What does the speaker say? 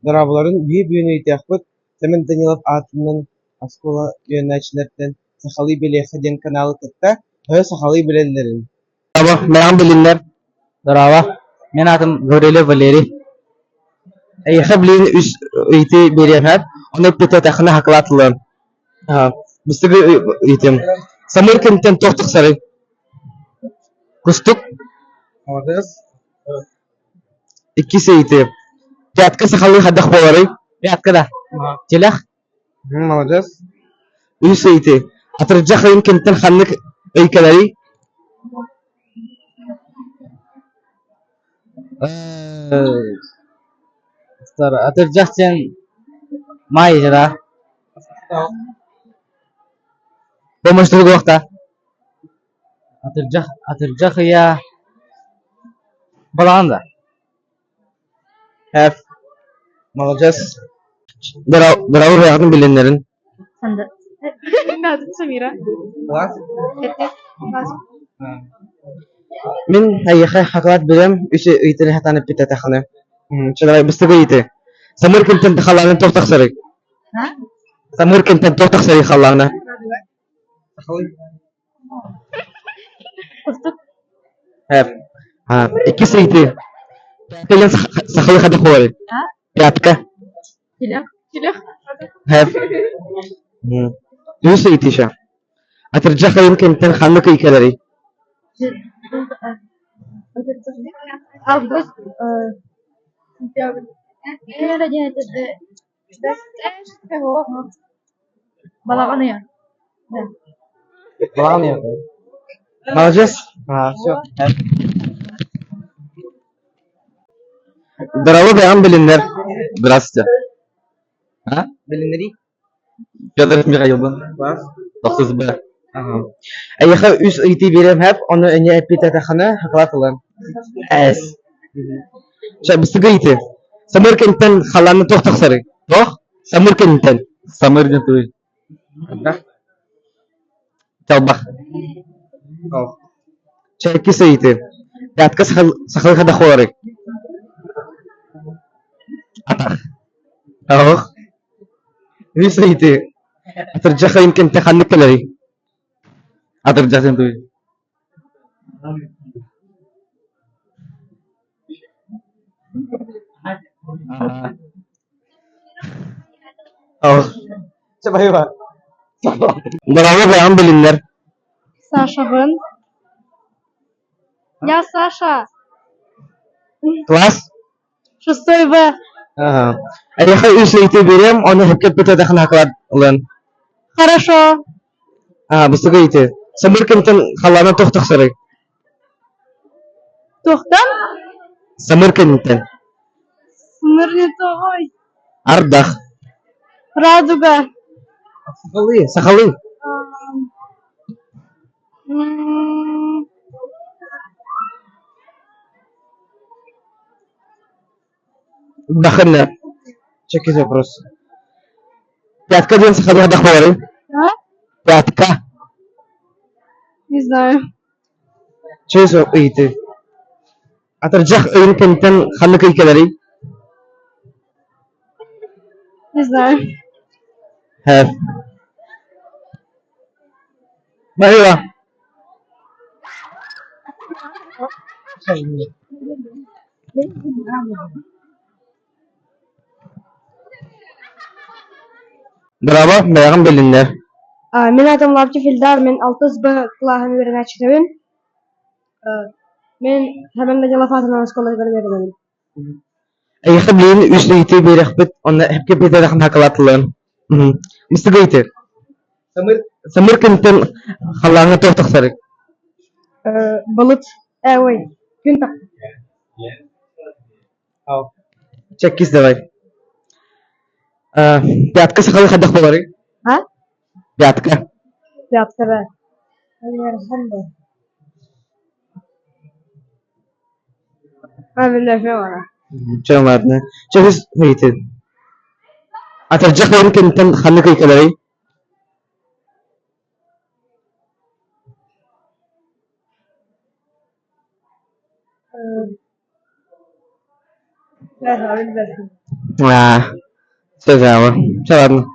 Дорооболорун, биир бүгүн ыйытыахпыт Сэмэн Данилов аатынан оскуола үөрэнээччилэриттэн «Сахалыы билиэххэ» диэн каналы кытта төһө сахалыы билэллэрин. Дорообо, билиннэр. Дорообо, мин аатым Гаврильев Валерий. Эйиэхэ билигин үс ыйытыы биэриэм сөп, ону эппиэттэтэххинэ хакылаат ылыам. Быстыгы ыйытыам. Самыыр кэмтэн туох тахсарый? Кустук? Молодец. Иккис ыйытыы. Пятка сахалыы хайдах буоларый? Пятка да. Тилэх. Молодец. Үс ыйытыы. Атырдьах ыйын кэмтэн ханнык ый кэлэрий? Атырдьах диэн маай да. Помощь туһугуохта. Атырдьах, атырдьах ыйа балаҕан да? Эп. Молодец. Дорогой бэйэҕитин билиннэрин. Мин Самира. Класс. Мин эйиэхэ хакылаат билэм, үс ыйтын сатаан эппитэтэххинэ. Чэ, быстыгы ыйыты. Самыр кимтэн халлаанын туох тахсарый? Самыр кимтэн туох тахсарый халлаана? Кустук. Иккис ыйытыы. Пятка сахалыы хайдах буоларый? Пятка. Тилэх. Тилэх. Үс ыйытыы ша. Атырдьах ыйын кэмтэн ханнык ый кэлэрий? Август. Сентябрь. Балаҕан ыйа. Балаҕан ыйа. Молодец. Все. Здорово, бэйэҕин билиннэр. Здравствуйте. А? Билиннэрий? Петр Михайловна. Класс. Тохсус Б. Ага. Эйиэхэ үс ыйытыы биэриэм сөп, ону эмиэ эппиэтэтэххинэ хакылаат ылыам. С. Чэ, быстыгы ыйытыы. Самыр кэнниттэн халлаанна туох тахсарый? Туох? Самыр кэнниттэн. Самыр диэн тугуй? Чалбах. Чэ, иккис ыйытыы. Пятка сахалыы хайдах буоларый? Атах. Оһох. Үс ыйытыы. Атырдьах ыйын кэнниттэн ханнык кэлэрий? Атырдьах диэн тугуй? Дорообо, бэйэҕин билиннэр. Сашабын. Я Саша. Класс? Шестой В. Ага. Эйиэхэ үс ыйытыы биэриэм, ону сөпкө эппиэтэтэххинэ хакылаат ылыан. Хорошо. Аа, быстыгы ыйытыы. Самыр кэмтэн халлаана туох тахсарый? Туохтан? Самыр кэнниттэн. Сымырнитовой. Ардах. Радуга. Сахалыы, сахалыы. Бахына. Чекис вопрос. Пятка диэн сахалыы хайдах буоларый? А? Пятка. Не знаю. Чээс ыйытыы. Атырдьах ыйын кэнниттэн ханнык ый кэлэрий? Не знаю. Have. Баһыыба. Браво, бэйэҕин билиннэр. Мин аатым Лапчев Ильдар, мин алтыс Б кылааһын үөрэнээччитэбин. Мин Хэмэн Данилов аатынан оскуолатыгар үөрэнэбин. Эйиэхэ билигин үс ыйытыы биэриэхпит, онно эпкэ биэтэрэхин хакылаатылыан. Мыстыгы ыйытыы. Самыр самыр кэнниттэн халлааҥҥа туох тахсарый? Былыт. Ой, күн тах. Чэккис давай. Пятка сахалыы хайдах буоларый? А? Пятка. Пятка да. Чэ ладно. Чэ үс ыйытыы. Атырдьах ыйын кэнниттэн ханнык ый кэлэрий? Аа, все, все, ладно.